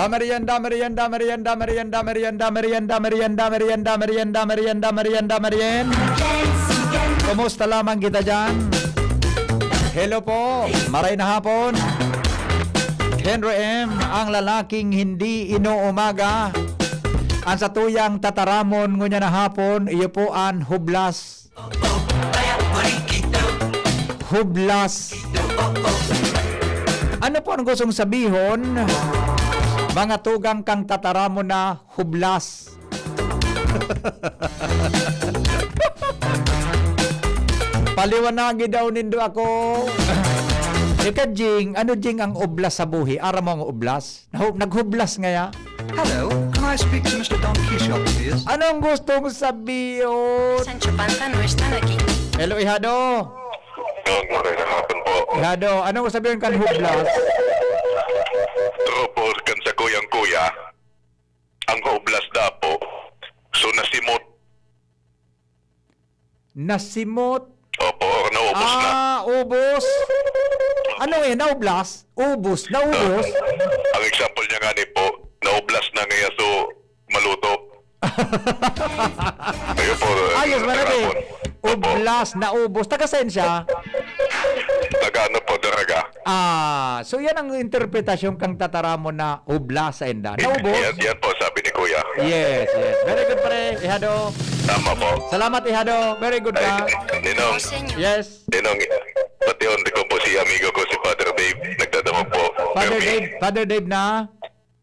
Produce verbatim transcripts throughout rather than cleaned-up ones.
Merienda, merienda, merienda, merienda, merienda, merienda, merienda, merienda, merienda, merienda, merienda, merienda, merienda, merienda. Kumusta lamang kita diyan? Hello po, maray na hapon. Henry M, ang lalaking hindi inuumaga. Ang satuyang tataramon ngunyan na hapon, iyo po an hublas. Hublas. Ano po ang gustong sabihon, mga tugang, kan tataramon na hublas? Paliwanagi daw nindo ako. Ika, Jing, ano, Jing, ang oblas sa buhi? Aram mo ang oblas? Nahu-, naghublas ngaya? Hello, can I speak to Mister Don Quixote, please? Anong gustong sabihon? Sancho Panza no están aquí. Hello, Ihado. Hello, magandang hapon po. Ihado, anong gustong sabihon kan hublas? True po, kan sa kuyang-kuya, ang hublas daw po. So, nasimot. Nasimot. Opo, or naubos na. Ah, ubos. Ano eh, naublas? Ubos, naubos. Ang example niya nga ni po, naublas na ngayon, so maluto. Ayun po, Ayos, eh, manabi. Opo. Ublas, naubos. Taga saan siya? Taga ano po, Daraga. Ah, so yan ang interpretasyon kang tataramon na hublas sa inda. Naubos? Yan, yan po, sabi ni Kuya. Yes, yes. Very good, pre. Ihado. Tama po. Salamat, Ihado. Very good Ay, ka. Ninong, Yes. Ninong, pati yun, di ko po si amigo ko, si Father Dave. Nagdadamag po. Father Permi. Dave, Father Dave na?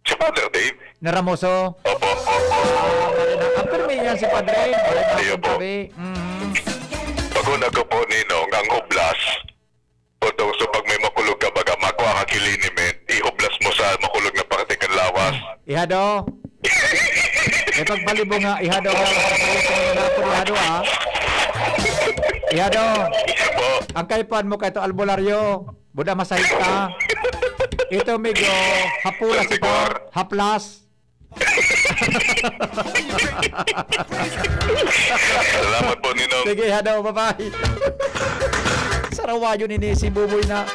Si Father Dave. Na Ramoso? Opo, opo. Ah, pare na. Ah, permi yan si Padre. Pare na Iyo akong po. Tabi. Mm. Pag una ko po, Ninong, ang hublas. Putong, so pag may makulog ka, baga, makwa ka ki liniment, ihublas mo sa makulog na parte kan lawas. Ihado. May pagpalibo nga, ihado nga. Ihado, ah. Ihado. Iyo po. Ang kaipuhan mo kay ito, albularyo. Buda masahig ka. Ito, migo, hapulas ito. Haplas. Salamat po, Ninong. Sige, hadaw, bye-bye. Sarawayon ini si Buboy na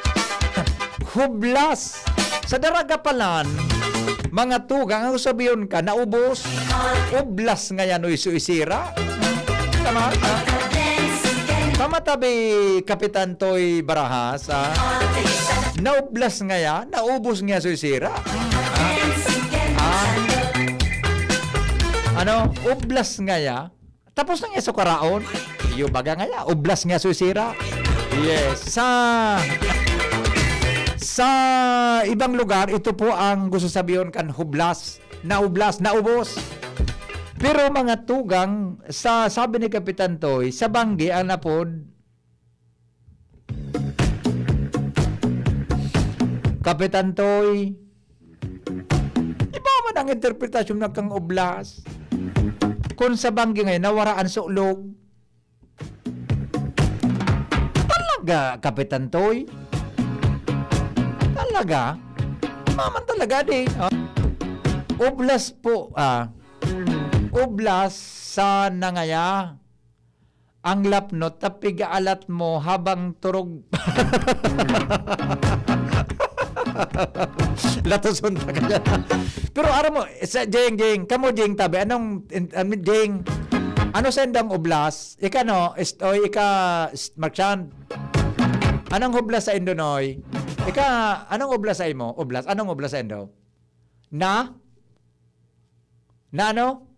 hublas. Sa Daragapalan, mga tugang, ang sabiyon ka, naubos. Ublas ngayan, uy, suisira. Tama? Pamatabi, Kapitan Toy Barajas, ah. Naublas ngaya, naubos ngaya suisira. Ah. Ah. Ano? Ublas ngaya. Tapos na ngaya sukaraon. Iyo baga ngaya, ublas ngaya suisira. Yes. Sa, sa ibang lugar, ito po ang gusto sabihon kan hublas. Naublas, naubos. Pero mga tugang, sa sabi ni Kapitan Toy, sa Banggi, ang napod, Kapitan Toy, iba man ang interpretasyon na kang oblas. Kung sa Banggi ngayon, nawara ang sulog. Talaga, Kapitan Toy? Talaga? Maman talaga, di? Oh. Oblas po, ah. Oblas sa nangaya. Ang lapnot, tapig alat mo habang turog. Latoson ta kaya. Pero aram mo, sa Jeng, Jeng, kamo, Jeng, tabi, anong, in-, I mean, Jeng, ano sa indang oblas? Ika, no? Est-, oy, ika, est-, Marchand. Anong oblas sa indo, Noy? Ika, anong oblas sa imo? Oblas? Anong oblas sa indo? Na? Na ano?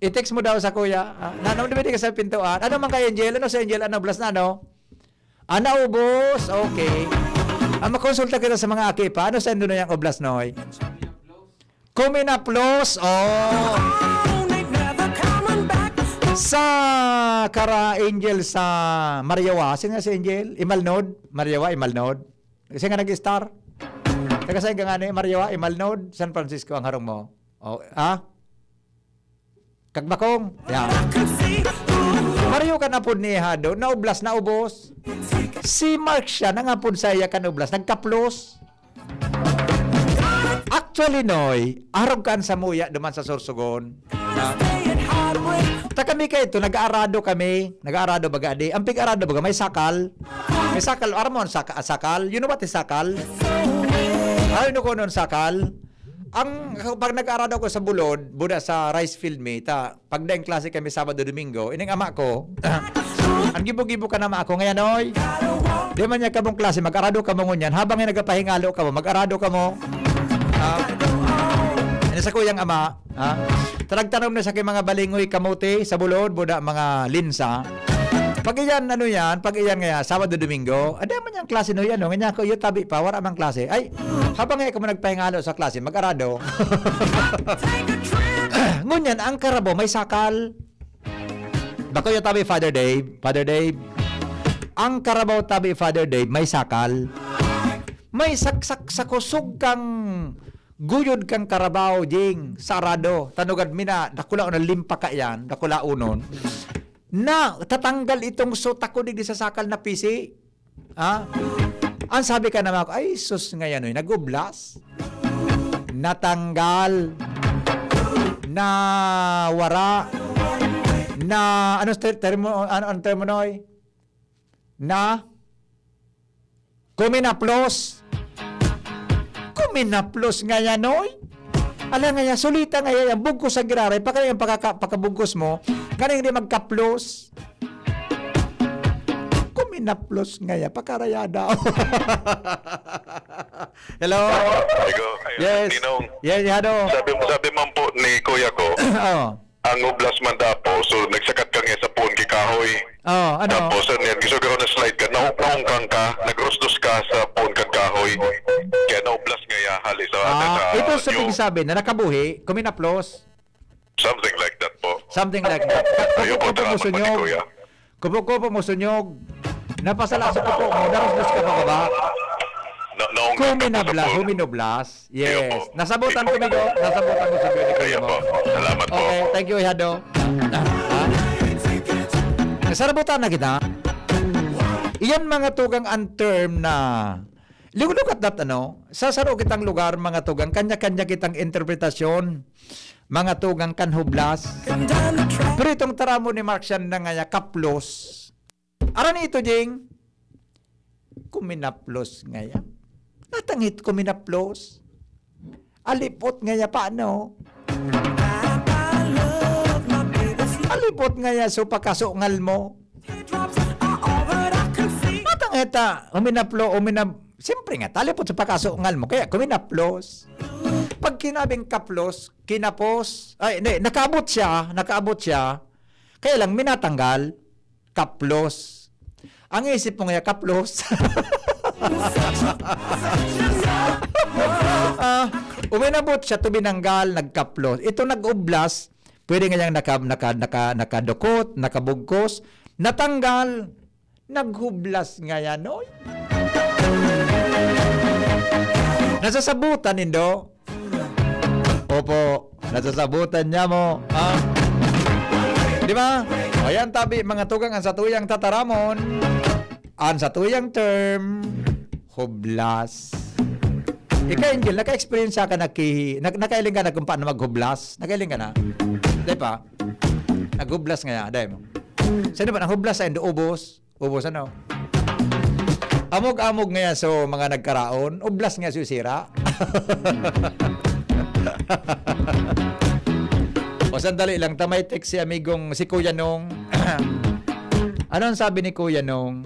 I-text mo daw sa kuya. Ah, na ano, di ba di ka sa pintuan? Ano man kay Angel? Ano si Angel? Ano, oblas na, ano? Ah, naubos? Okay. Ah, makonsulta kita sa mga aki pa. Ano sa indo na yung oblas, Noy? Kuminaplos? Oh. Sa kara Angel sa Mariawa. Sino nga si Angel? Imalnod? Mariawa, Imalnod? Kasi nga nag-star. Taga saan ka nga ni Mariawa? Imalnod? San Francisco ang harong mo? Oh, ah? Kagbakong. Yeah. Mario kan apod ni Hado, naublas, naubos. Si Mark siya, nangapod sa iya kan ublas, nagkaplos. Actually, Noy, arog kan samuya duman sa Sorsogon. Ah. Ta kami kay ito, nag-aarado kami. Nag-aarado baga di. Ang pig-arado baga, may sakal. May sakal. Aram mo ang saka-, sakal? You know what is sakal? Ay, ano ko nun, sakal? Ang, pag nag-arado ako sa bulod, buda sa rice field mi, ta, pag daing klase kami Sabado, Domingo, ining ama ko, ang gibo-gibo kan ama ko, ngayon, oy, di man niya kamong klase, mag-arado kamo ngunyan, habang yung nagpapahingalo kamo, mag-arado kamo. Ah, ini sa kuyang ama, ah, taragtanom na sa kay mga balingoy, kamote, sa bulod, buda, mga linsa. Pag iyan, ano yan, pag iyan nga, Sabado, Domingo, ada man yung klase no yan, no? Nga niya ako, iyo tabi pa, wala mang klase. Ay, habang nga ako nagpahingalo sa klase, mag-arado. Ngunyan, ang karabaw may sakal. Bako yung tabi, Father Dave. Father Dave. Ang karabaw tabi, Father Dave, may sakal. May saksak sa kusog kang guyod kang karabaw, Jing, sa arado. Tanugad mi na, dakula o na limpa ka yan, dakula unon. Na, tatanggal itong suta ko digdi sa sakal na pisi. Ha? Ang sabi ka naman ako, "Ay, sus, ngayon, oy, nag-ublas." Natanggal. Nawara. Na, ano, ter-, termo, ano, ang termo, Noy? Na? Kuminaplos. Kuminaplos nga yan, oy. Ala nga yan, sulita nga yan, bugkos sa giraray, paka yung pakaka-, pakabugkos mo, ganing di magkaplos. Kuminaplos nga yan, pakarayada. Hello? Amigo, ay, Yes. Ninong. Yes, Hado. Sabi, sabi man po ni Kuya ko, Oh. ang ublas man dapo, so nagsakat ka nga sa puon ki kahoy. Oh, ano? Tapos, ano yan, gusto ko na slide ka, naung-, naungkang ka, nagrusdos ka sa puon kan kahoy. Kaya naublas nga ya, hali sa, Ah, sa ito sa yung pigsabi na nakabuhi, kuminaplos. Something like that po. Something like that. Ka-, Ayun po, kupo-kupo mo salamat po ni sunyog. Kuya. Kupo-kupo mo sunyog. Napasala sa kupo mo, narusdos ka pababa. Na, naungkang ka po sa Kuminabla, puon. huminublas. Iyo po. Yes. Nasabutan ko, Migo. Nasabutan ko sa video ko Iyo mo. po. Salamat po. Okay, thank you, Ihado. Ha? Nasabutan na kita. Iyan mga tugang ang term na, look, look at that, ano, sa saro kitang lugar, mga tugang, kanya-kanya kitang interpretasyon, mga tugang kan hublas. Pero itong taramo ni Mark siya na nga kaplos. Aran ito, Jing? Kuminaplos ngaya. Natangit kuminaplos. Alipot ngaya, paano? Alipot ngaya, so pakasungal mo. Natangit ta, huminaplo, huminap-, siyempre nga, talipot sa pakasungal mo, kaya kuminaplos. Pag kinabing kaplos, kinapos, ay, hindi, nakaabot siya, nakaabot siya. Kaya lang, minatanggal, kaplos. Ang isip mo nga, kaplos. Ah, uminabot siya, tuminanggal, nagkaplos. Ito nag-ublas, pwede nga niyang naka-, naka-, naka-, nakadukot, nakabugkos, natanggal, naghublas nga yan, oy. Nasasabutan, nindo? Opo, nasasabutan niya mo. Ah. Di ba? Ayan, tabi, mga tugang, ang satuyang tataramon, ang satuyang term, hublas. Ika, Angel, naka-experience ka na ki-, nag-, nakailing ka na kung paano maghublas? Nakailing ka na? Di ba? Naghublas nga yan, dai mo. Sino ba? Ang hublas sa indo, ubos? Ubos, ano? Amog-amog nga yan, so, mga nagkaraon, ublas nga so sira. O, sandali lang, ta may text si amigong si Kuya Nong. Ano ang sabi ni Kuya Nong?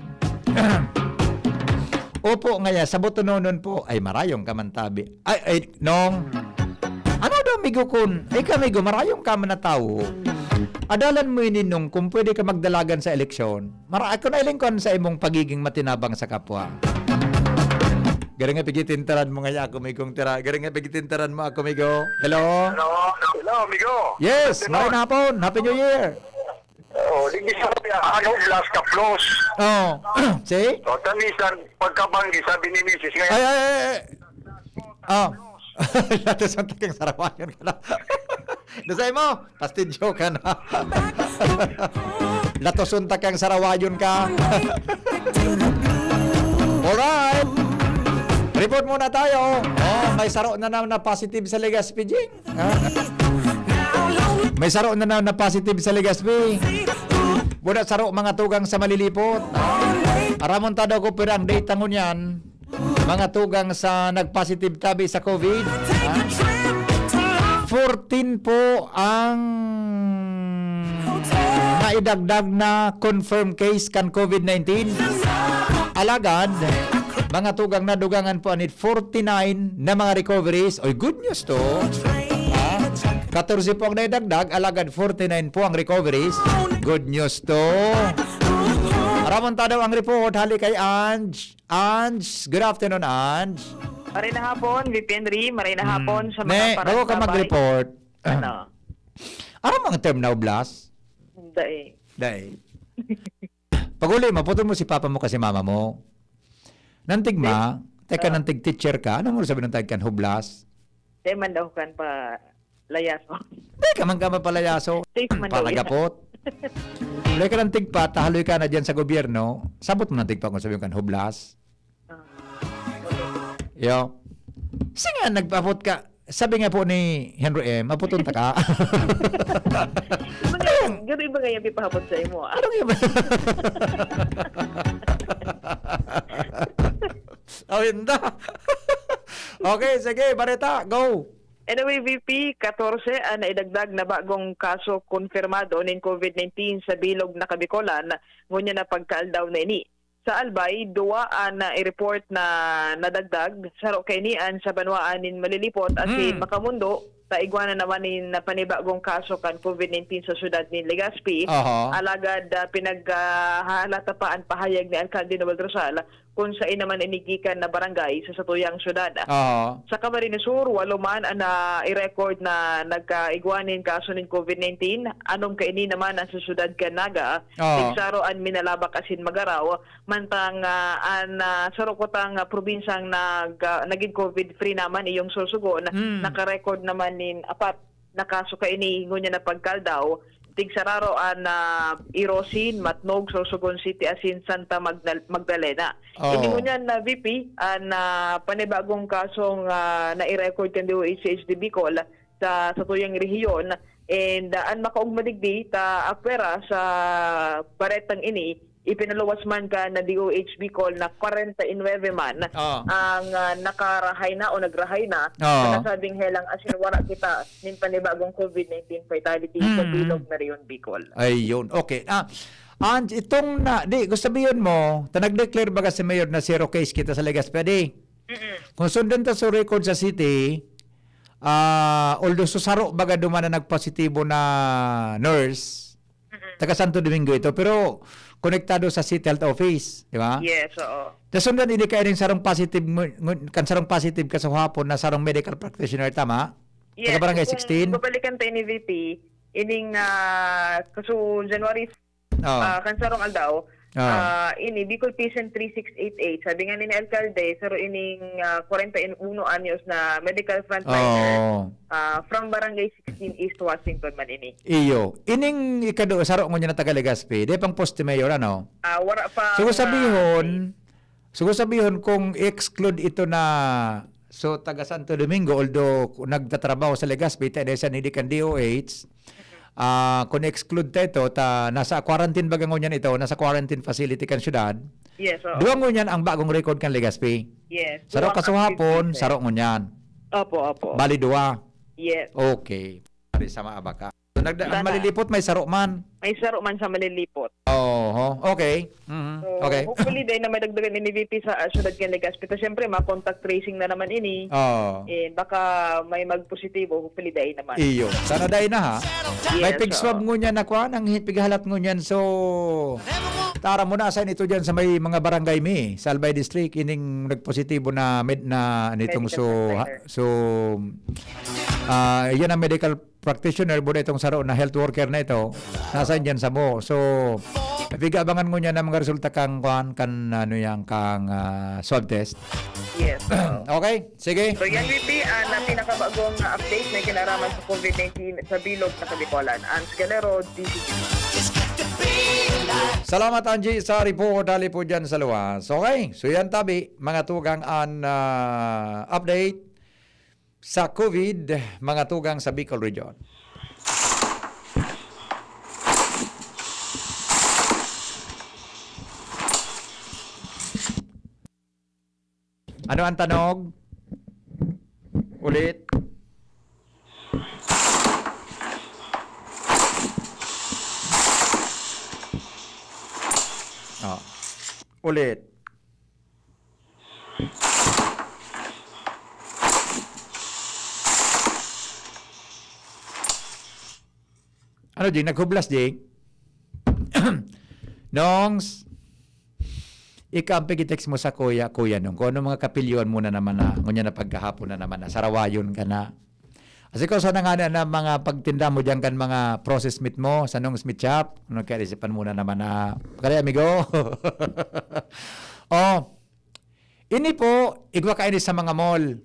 Opo, ngaya, sa Botononon po. Ay, marayong ka man, tabi. Ay, ay, Nong. Ano daw, amigo kun? Ay, ka, amigo, marayong ka man na tawo. Adalan mo ini, Nong, kung pwede ka magdalagan sa eleksyon. Mara-, ako na ilingkon sa imong pagiging matinabang sa kapwa. Garing nga pigitintaran mo ngaya ako, amigong tira. Garing nga pigitintaran mo ako, amigo. Hello? Hello? Hello, amigo. Yes, Good afternoon. Maray na hapon. Happy New Year. Oh, di bisa sabi, ano, blast ka, plus. Oh. See? Oh, tamisan, pagkabanggi, sabi ni misis, ngayon. Ay, ay, ay, ay. Oh. Latos ang takang sarawayon ka na. Dasay mo, pastidyo ka na. Latoson takang sarawayon ka. Alright. Report muna tayo. Oh, may saro na naman na positive sa Legazpi, Jing. Ha? May saro na naman na positive sa Legazpi. Buda saro mga tugang sa malilipot. Aramon ta daw ko, pero ang data ngunyan, mga tugang sa nag-positive tabi sa COVID. Ha? Fourteen po ang naidagdag na confirmed case kan COVID nineteen. Alagad, mga tugang, nadugangan po anit forty-nine na mga recoveries. Oy, good news to. Ha? Katorse po ang naidagdag, alagad forty-nine po ang recoveries. Good news to. Aramon ta daw ang report, hali kay Ange. Ange, good afternoon, Ange. Maray na hapon, V P Henry. Maray na Hmm. hapon sa mga Ne, bago ka parasabay. Mag-report. Ano? Aram mo ang term na hublas? Dai. Dai. Pag-uli mo, putol mo si papa mo kasi mama mo. Nantig ma, Di- teka, Ah. nantig teacher ka. Ano mo sabi ng tag kan hublas? Di man daw kan pa layaso. Di ka man ka mapalayaso. Safe man daw yan. Palagapot. Ulay ka ng tigpa, tahaloy ka na dyan sa gobyerno. Sabot mo ng tigpa kung sabi kan hublas. Ah. Yo. Sige nga, nagpaabot ka. Sabi nga po ni Henry M, "Aputon ta ka." Iba nga yan. Gano'n iba nga yan, pipahapot sa imo, ah. Ano nga ba? Oh, hindi. Okay, sige, bareta, go. Anyway, V P, katorse ang naidagdag na bagong kaso konfirmado nin COVID nineteen sa bilog na Kabikolan, ngunyan na pagkaaldaw na ini. Sa Albay, duwa an na i-report na nadagdag, saro kaini an sa banwaan nin Malilipot asin Hmm. Makamundo, ta igwa na naman nin panibagong kaso kan COVID nineteen sa syudad nin Legazpi. Aha. Alagad, ah, pinag, ah, hahalata pa an pahayag ni Alkalde Noel Rosal kung sain naman ini gikan na barangay sa satuyang syudad. Aha. Sa Camarines Sur, walo man an na i-record na nagkaigwa nin kaso nin COVID nineteen. Anom kaini naman an sa syudad kan Naga, Aha. Tigsaro an Minalabac asin Magarao. Mantang, ah, an, ah, saro kutang, ah, probinsang nag-, ah, nagin COVID-free naman, iyong Sorsogon, Mm. naka-record naman nin apat na kaso kaini, ngunyan na pagkaaldaw. Tigsararo an, ah, Irosin, Matnog, Sorsogon City, asin Santa Magdal-, Magdalena. Oo. Ini ngunyan na V P, an, ah, panibagong kasong, ah, nai-record kan D O H C H D Bicol sa satuyang rehiyon. And, ah, an makaogma digdi ta apwera sa baretang ini, ipinaluwas man kan D O H Bicol na kwarenta y nuebe man Ah. ang, ah, nakarahay na o nagrahay na Ah. sa nasabing helang asin wara kita nin panibagong COVID nineteen fatality sa Mm. bilog na rehiyon Bicol. Ayun. Okay. Ah, and itong na, di, gusto sabihin mo, ta nag-declare baga si Mayor na zero case kita sa Legazpi, di? Mm-mm. Kung sundan ta sa record sa city, ah, although susaro baga duman na nagpositibo na nurse, Mm-mm. taga Santo Domingo ito, pero konektado sa City Health Office, di ba? Yes, oo. Tas sundan, ini kaya rin sarong positive mo, ngun-, kan sarong positive ka sa hapon na sarong medical practitioner, tama? Yes, Taga Barangay kung sixteen? Babalikan tayo ni V P, ining, ah, kaso January, Oo. ah, kan sarong aldaw, Oo. ah, ini, Bicol Patient three six eight eight. Sabi nga ni Alkalde, saro ining, ah, kwarenta y uno anyos na medical frontliner, Oo. ah, from Barangay sixteen East Washington man ini. Iyo. Ining ikado, saro ngunyan na taga Legazpi. Di pang poste mayor, ano? Ah, wala pa So, ang, sabihon, ah, so, sabihon kung exclude ito na, so, taga Santo Domingo, although nagtatrabaho sa Legazpi, ta, dahil sa hindi kan D O H, ah, kung exclude ta ito, ta, nasa quarantine baga ngunyan ito, nasa quarantine facility kan syudad. Yes, oo. Duwa ngunyan ang bagong record kan Legazpi. Yes, Saro duwa ka sa ang hapon, fifty-seven. Saro ngunyan. Opo, opo. Bali, duwa. Yes. Okay. Pare sa maabaka. So, nagda-, ang Sana. Malilipot, may saro man. May saro man sa Malilipot. Oho. Okay. Mhm. So, Okay. hopefully, dahil na madagdagan ini V P sa, ah, syudad kan Legazpi. Ta, syempre, ma-contact tracing na naman ini. Oo. Eh, baka may magpositibo. Hopefully, dahil naman. Iyo. Sana dahil na, ha? Yes, May pig swab oo. ngunyan na kwan, ang hi-, pighalat ngunyan. So, tara mo na, asan ito dyan sa may mga barangay mi, sa Albay District, ining nagpositibo na med-, na nitong Medical so, ha-, center. so, ah, yan ang medical practitioner, buda itong saro na health worker na ito, nasaan dyan sa mo? So, pigabangan mo niya na mga resulta kang, kuan, kan, ano yan, kang, ah, swab test. Yes, oo. Okay, sige. So, yan, V P, ah, na pinakabagong, ah, update na kinaraman sa COVID nineteen sa bilog na Kabikolan. Ange Galero, D C G. Salamat, Angie, sa report. Dali po dyan sa luwas. Okay, so yan tabi, mga tugang an, ah, update sa COVID, mga tugang sa Bicol Region. Ano ang tanog? Ulit. Ulit. Ano, Jing? Naghublas, Jing? Nongs, ika ang pigitext mo sa kuya, Kuya Nong. Kung ano mga kapilyoan mo na naman na, ngunyan na pagkahapon na naman na, sarawayon ka na. Asikoso na nga na, na mga pagtinda mo diyan kan mga processed meat mo sa Nongs Meat Shop. Ano kaya isipan mo na naman na, pagkali, amigo? Oh, ini po, igwa kaini sa mga mall.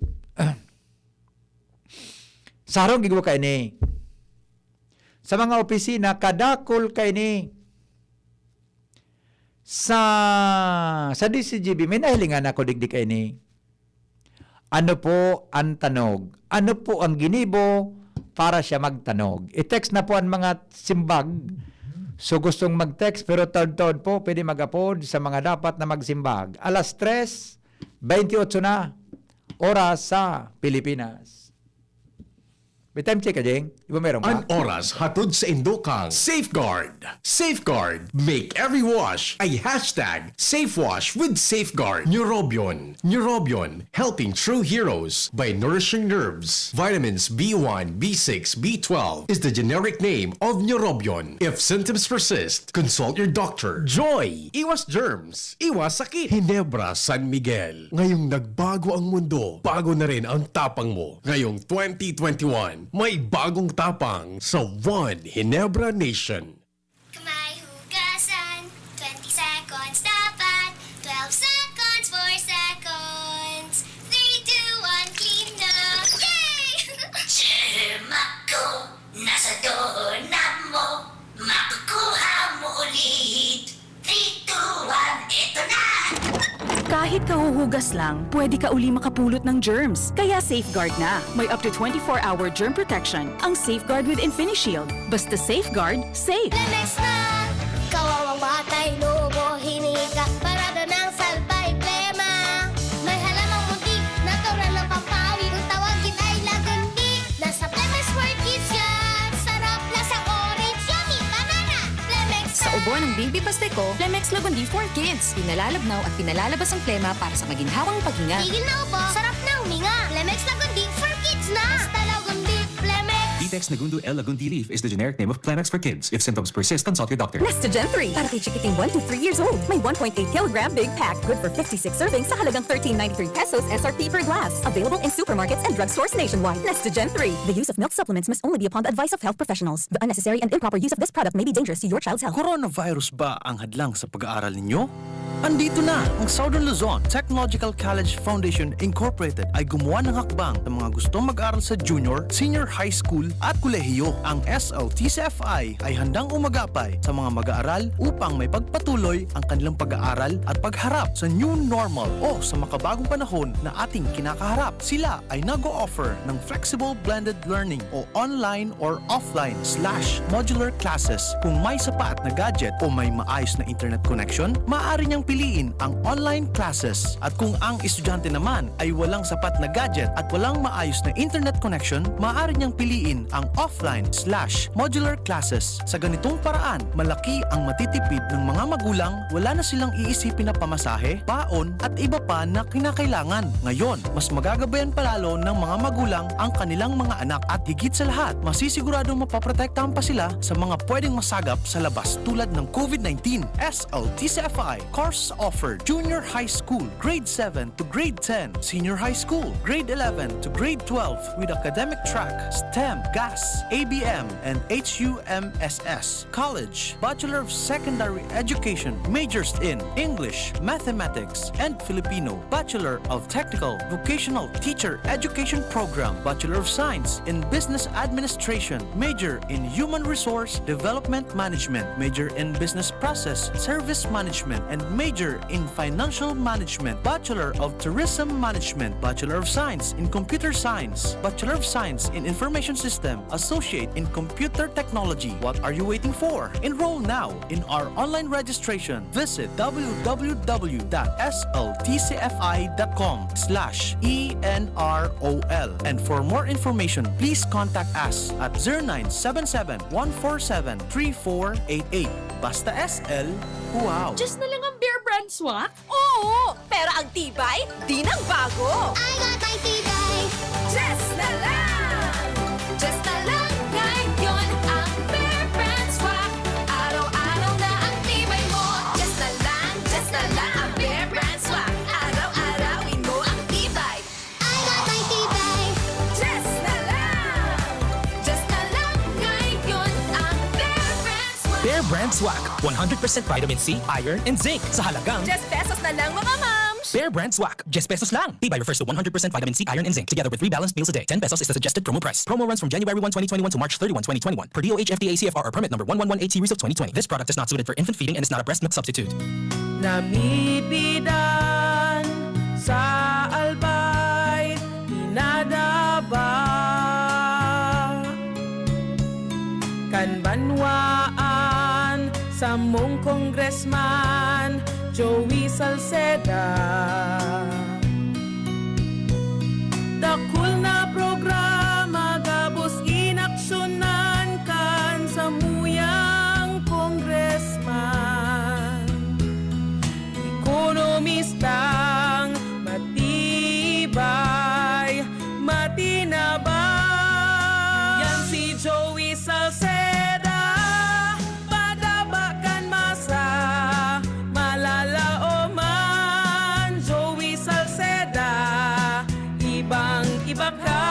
Sarong igwa kaini. Sa mga opisina, kadakol kaini. Sa, sa D C G B, may nahilingan ako digdi kaini. Ano po ang tanog? Ano po ang ginibo para siya magtanog? I-text na po ang mga simbag. So, gustong mag-text pero taod-taod po, pwede mag-apod sa mga dapat na magsimbag. Alas tres, twenty-eight na, oras sa Pilipinas. May time check ka, Jeng? Di ba meron ka? An oras hatod sa indo kang Safeguard. Safeguard. Make every wash a hashtag Safe Wash with Safeguard. Neurobion. Neurobion. Helping true heroes by nourishing nerves. Vitamins B one, B six, B twelve is the generic name of Neurobion. If symptoms persist, consult your doctor. Joy. Iwas germs. Iwas sakit. Ginebra San Miguel. Ngayong nagbago ang mundo, bago na rin ang tapang mo. Ngayong twenty twenty-one, may bagong tapang sa One Ginebra Nation. Kamay hugasan, twenty seconds dapat, twelve seconds, four seconds, three, two, one, clean na! Yay! Germ ako, nasa doorknob mo, makukuha mo ulit. Three, two, one, eto na! Kahit kahuhugas lang, pwede ka uli makapulot ng germs. Kaya Safeguard na. May up to twenty-four hour germ protection ang Safeguard with InfiniShield. Basta Safeguard, safe. Lemex na! Kawawang batay, lobo, hinika, parada ng salbay, plema. May halamang muntik, natural na pampawi, kung tawagin ay lagundi. Nasa Lemex for Kids yan! Sarap, lasang orange, yummy, banana! Lemex Sa ubo ng baby Pasteco, Lemex Lagundi for Kids. Pinalalabnaw at pinalalabas ang plema para sa maginhawang paghinga. Tigil na ubo, sarap na huminga. Lemex Lagundi for Kids na! Basta Lagundi, Lemex! Vitex Nagundo L Lagundi leaf is the generic name of Clemex for kids. If symptoms persist, consult your doctor. Nestogen three para kay chikiting one to three years old. May one point eight kilogram big pack. Good for fifty-six servings sa halagang thirteen ninety-three pesos S R P per glass. Available in supermarkets and drugstores nationwide. Nestogen three. The use of milk supplements must only be upon the advice of health professionals. The unnecessary and improper use of this product may be dangerous to your child's health. Coronavirus ba ang hadlang sa pag-aaral ninyo? Andito na! Ang Southern Luzon Technological College Foundation Incorporated ay gumawa ng hakbang sa mga gustong mag-aral sa junior, senior high school at kolehiyo. Ang S L T C F I ay handang umagapay sa mga mag-aaral upang maipagpatuloy ang kanilang pag-aaral at pagharap sa new normal o sa makabagong panahon na ating kinakaharap. Sila ay nag-o-offer ng flexible blended learning o online or offline slash modular classes. Kung may sapat na gadget o may maayos na internet connection, maaari niyang piliin ang online classes. At kung ang estudyante naman ay walang sapat na gadget at walang maayos na internet connection, maaari niyang piliin ang offline slash modular classes. Sa ganitong paraan, malaki ang matitipid ng mga magulang, wala na silang iisipin na pamasahe, baon, at iba pa na kinakailangan. Ngayon, mas magagabayan pa lalo ng mga magulang ang kanilang mga anak at higit sa lahat, masisiguradong mapoprotektahan pa sila sa mga pwedeng masagap sa labas tulad ng COVID nineteen. S L T C F I course offered: junior high school, grade seven to grade ten, senior high school, grade eleven to grade twelve with academic track, STEM, GAS, A B M, and H U M S S. College, Bachelor of Secondary Education, majors in English, Mathematics, and Filipino, Bachelor of Technical Vocational Teacher Education Program, Bachelor of Science in Business Administration, major in Human Resource Development Management, major in Business Process Service Management, and major in Financial Management, Bachelor of Tourism Management, Bachelor of Science in Computer Science, Bachelor of Science in Information System, Associate in Computer Technology. What are you waiting for? Enroll now in our online registration. Visit w w w dot s l t c f i dot com slash e n r o l. And for more information, please contact us at zero nine seven seven, one four seven, three four eight eight. Basta S L, wow! Diyos na lang ang beer brand. Swak? Oo! Pero ang tibay, di nagbago! I got my tibay! Just na lang! Just na lang ngayon ang Bear Brand Swak. Araw-araw na ang tibay mo. Just na lang, just na lang ang Bear Brand Swak. Araw-arawin mo ang tibay. I got my tibay. Just na lang. Just na lang ngayon ang Bear Brand Swak. Bear Brand Swak, one hundred percent vitamin C, iron, and zinc sa halagang Just pesos na lang, mga mams! Bear Brand Swak, just pesos lang. Tibay refers to one hundred percent vitamin C, iron, and zinc, together with three balanced meals a day. Ten pesos is the suggested promo price. Promo runs from January one, twenty twenty-one to March thirty-one, twenty twenty-one, per D O H F D A C F R or permit number one one one eight series of twenty twenty. This product is not suited for infant feeding and is not a breast milk substitute. Namipidan sa Albay, pinadaba kan banwaan samong Congressman Joey Salceda. Dakul na programa gabos inaksyonan kan samuyang congressman. Ekonomistang matibay, matinabang. Yan si Joey Salceda, padaba kan masa, malalaoman. Joey Salceda, ibang-iba ka,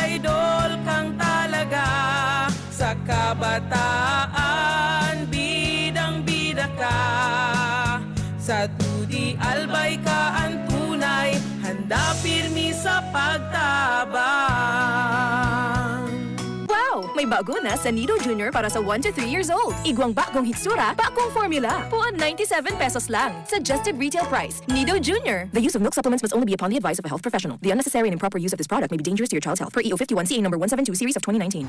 idol kang talaga. Sa kabataan, bidang-bida ka. Sa T O D Albay ka an tunay, handa pirmi sa pagtabang. Wow! May bago na sa Nido Junior para sa one to three years old. Igwang bagong hitsura, bagong formula. Puon ninety-seven pesos lang. Suggested retail price. Nido Junior. The use of milk supplements must only be upon the advice of a health professional. The unnecessary and improper use of this product may be dangerous to your child's health. Per E O fifty-one C A number one seven two series of twenty nineteen.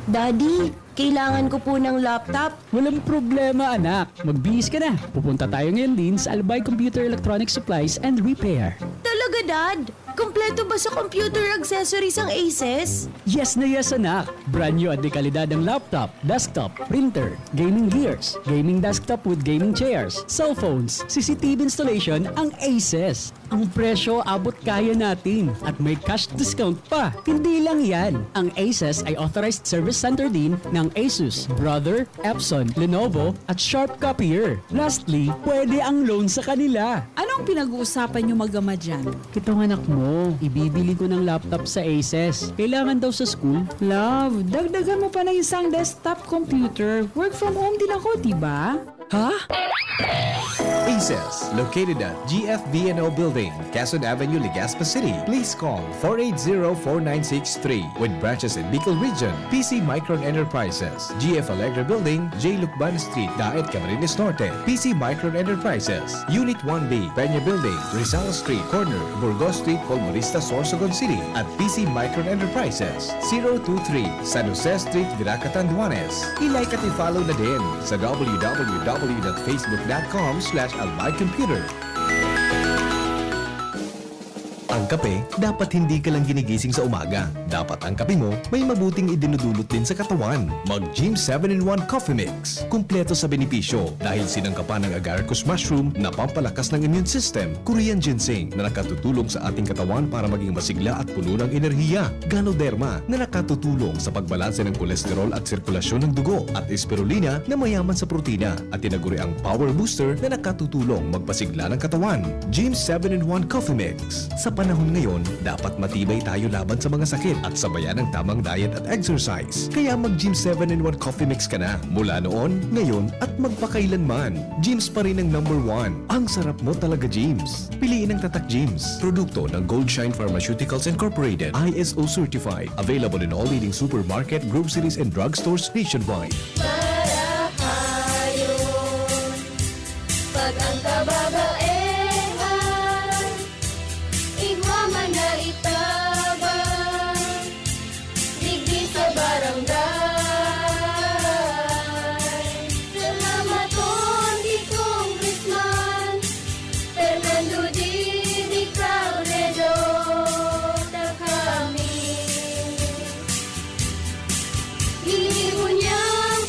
Daddy, kailangan ko po ng laptop. Walang problema, anak. Magbihis ka na. Pupunta tayo ngayon din sa Albay Computer Electronic Supplies and Repair. Talaga, Dad? Kompleto ba sa computer accessories ang Asus? Yes na yes, anak. Brand new at de kalidad ang laptop, desktop, printer, gaming gears, gaming desktop with gaming chairs, cellphones, C C T V installation ang Asus. Ang presyo abot kaya natin at may cash discount pa. Hindi lang yan, ang Asus ay authorized service center din ng Asus, Brother, Epson, Lenovo, at Sharp Copier. Lastly, pwede ang loan sa kanila. Anong pinag-uusapan niyo mag-ama diyan? Itong anak mo, ibibili ko ng laptop sa Asus. Kailangan daw sa school. Love, dagdagan mo pa ng isang desktop computer. Work from home din ako, di ba? Ha? Asus, located at G F V N O Building, Quezon Avenue, Legazpi City. Please call four eight zero, four nine six three. With branches in Bicol Region, P C Micron Enterprises, G F Allegra Building, J Lucban Street, Daet, Camarines Norte. P C Micron Enterprises, Unit one B, Peña Building, Rizal Street, corner, Burgos Street, Colmonista, Sorsogon City, at P C Micron Enterprises, zero two three, San Jose Street, Virac, Catanduanes. I-like at i-follow na din sa W W W dot facebook dot com slash albay computer. Ang kape, dapat hindi ka lang ginigising sa umaga. Dapat ang kape mo may mabuting idinudulot din sa katawan. Mag Gym seven in one Coffee Mix. Kumpleto sa benepisyo dahil sinangkapan ng agaricus mushroom na pampalakas ng immune system, Korean ginseng na nakatutulong sa ating katawan para maging masigla at puno ng enerhiya, Ganoderma na nakatutulong sa pagbalanse ng kolesterol at sirkulasyon ng dugo, at Spirulina na mayaman sa protina at tinaguriang power booster na nakatutulong magpasigla ng katawan. Gym seven in one Coffee Mix. Sa panahon ngayon, dapat matibay tayo laban sa mga sakit at sabayan ang tamang diet at exercise. Kaya mag Gym seven in one Coffee Mix ka na. Mula noon, ngayon, at magpakailanman. Gym's pa rin ang number one. Ang sarap mo talaga, Gym's. Piliin ang Tatak Gym's. Produkto ng Goldshine Pharmaceuticals Incorporated, I S O certified. Available in all leading supermarket, groceries, and drugstores nationwide. Marahayon, pag ang kababaehan, igwa man na itabang, digdi sa barangay. Salamaton ki Congressman Fernando Didi Robredo, ta kami. Ginibo niyang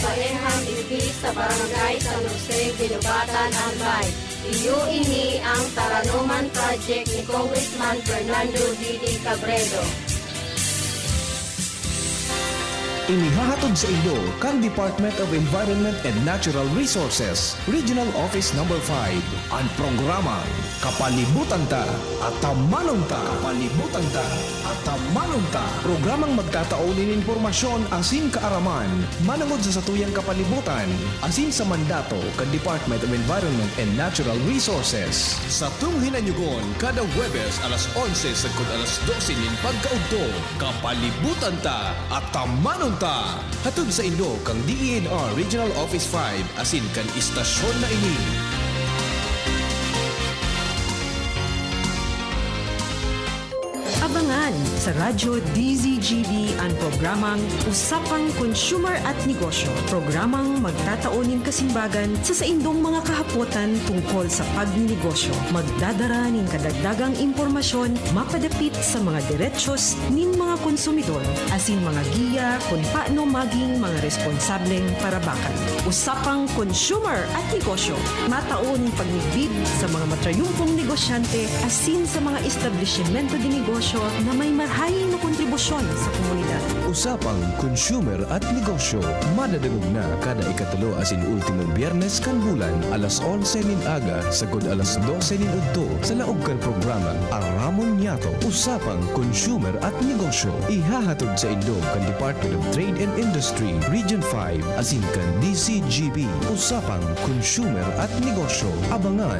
Parehan ipi sa Barangay San Jose, Guinobatan, Albay. Iyo ini ang Taranoman Project ni Congressman Fernando Didi Cabredo. Inihahatod sa inyo kan Department of Environment and Natural Resources, Regional Office Number five, an programang Kapalibutan Ta, Atamanon Ta. Kapalibutan Ta, Atamanon Ta. Programang magtatao nin impormasyon asin kaaraman manongod sa satuyang kapalibutan asin sa mandato kan Department of Environment and Natural Resources. Satong hinanyugon kada Huwebes alas onse sagkod alas dose nin pagkaudto. Kapalibutan Ta, Atamanon Ta. Hatod sa inyo kan D E N R Regional Office five asin kan istasyon na ini. Abangan sa Radyo D Z G B an programang Usapang Consumer at Negosyo. Programang magtatao nin kasimbagan sa saindong mga kahapotan tungkol sa pagninegosyo. Magdadara nin kadagdagang impormasyon mapadapit sa mga derechos nin mga konsumidor asin mga giya kun paano maging mga responsableng parabakan. Usapang Consumer at Negosyo. Matao nin pagmidbid sa mga matrayumpong negosyante asin sa mga establisimento de negosyo na may marahay na kontribusyon sa komunidad. Usapang Consumer at Negosyo. Madadangog na kada ikatulo asin ultimong Biyernes kan bulan, alas onse nin aga sagkod alas dose nin udto, sa laog kan programang Aramon Niyato, Usapang Consumer at Negosyo. Ihahatod sa indo kan Department of Trade and Industry, Region five, asin kan D C G B, Usapang Consumer at Negosyo. Abangan.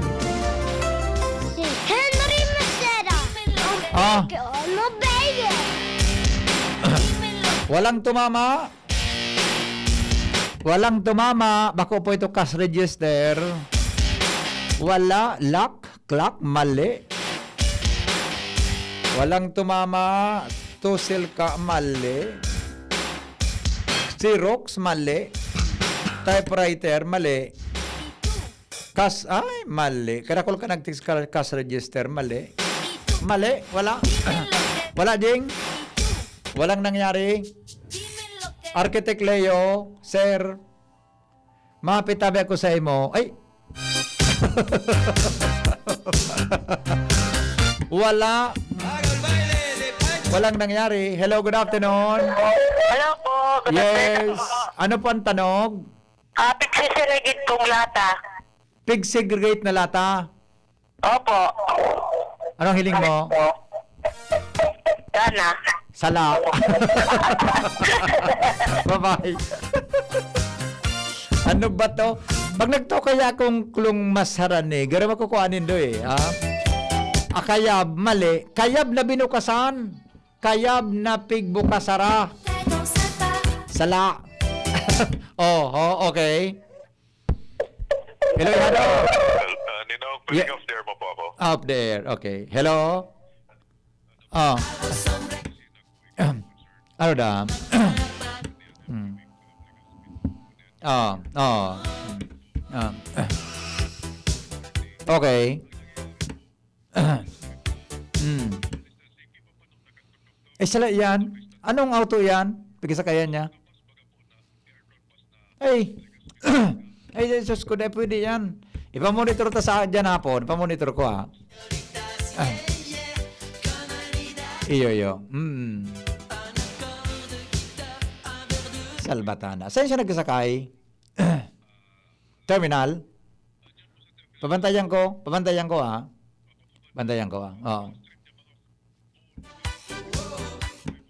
Si Henry Maceda, ang Ah. Pinoy Mabaya. Walang tumama. Walang tumama. Bako po ito cash register. Wala. Lock, clock, mali. Walang tumama. Tusil ka, mali. Xerox, mali. Typewriter, mali. Kas-, ay, mali. Kadakol ka nag-text ka, cash register, mali. Mali, wala. Wala, Jing. Walang nangyari. Architect Leo, sir, mapitabi ako sa imo. Ay! Wala. Walang nangyari. Hello, good afternoon. Hello po. Good afternoon Yes. po. Ano po ang tanog? Ah, pigse-segregate pong lata. Pig-segregate na lata? Opo. Anong hiling mo? Sana. Sala. Bye-bye. Ano ba to? Pag nagto kaya akong klong mas harani, garo makukuha nindo eh, ha? Akayab, mali. Kayab na binukasan. Kayab na pigbukasara. Sala. Oh, oh, okay. Hello, Ihado. Uh, Ninong, pwedeng Ye- off the air mo po ako? Off the air, okay. Hello? Oh. Ano da? Hmm. Oh, oh. Hmm. Ah. Okay. Hmm. Eh, sala yan. Anong auto yan? Pigsakayan niya? Ay, ay, Jesus ko, dai pwede yan. Ipamonitor ta sa dyan hapon. Ipamonitor ko, ha. Ah. Iyo, iyo. Mm. Salvatana. Saan siya nagsasakay? Terminal? Pabantayan ko. Pabantayan ko, ha. Bantayan ko, ha. Oo.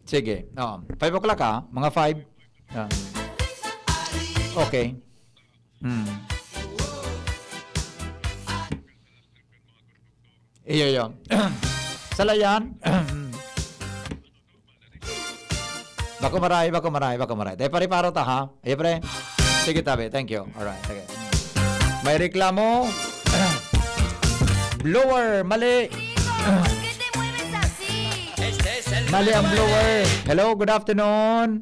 Sige. Oo. Five o'clock, ha? Mga five. Ah. Okay. Hmm. Iyo, iyo. Sala yan. Bako maray, bako maray, bako maray. Tayo pare-paro ta, ha? Ayo, pre. Sige, tabi. Thank you. Alright, sige. May reklamo. Blower, mali. Mali ang blower. Hello, good afternoon.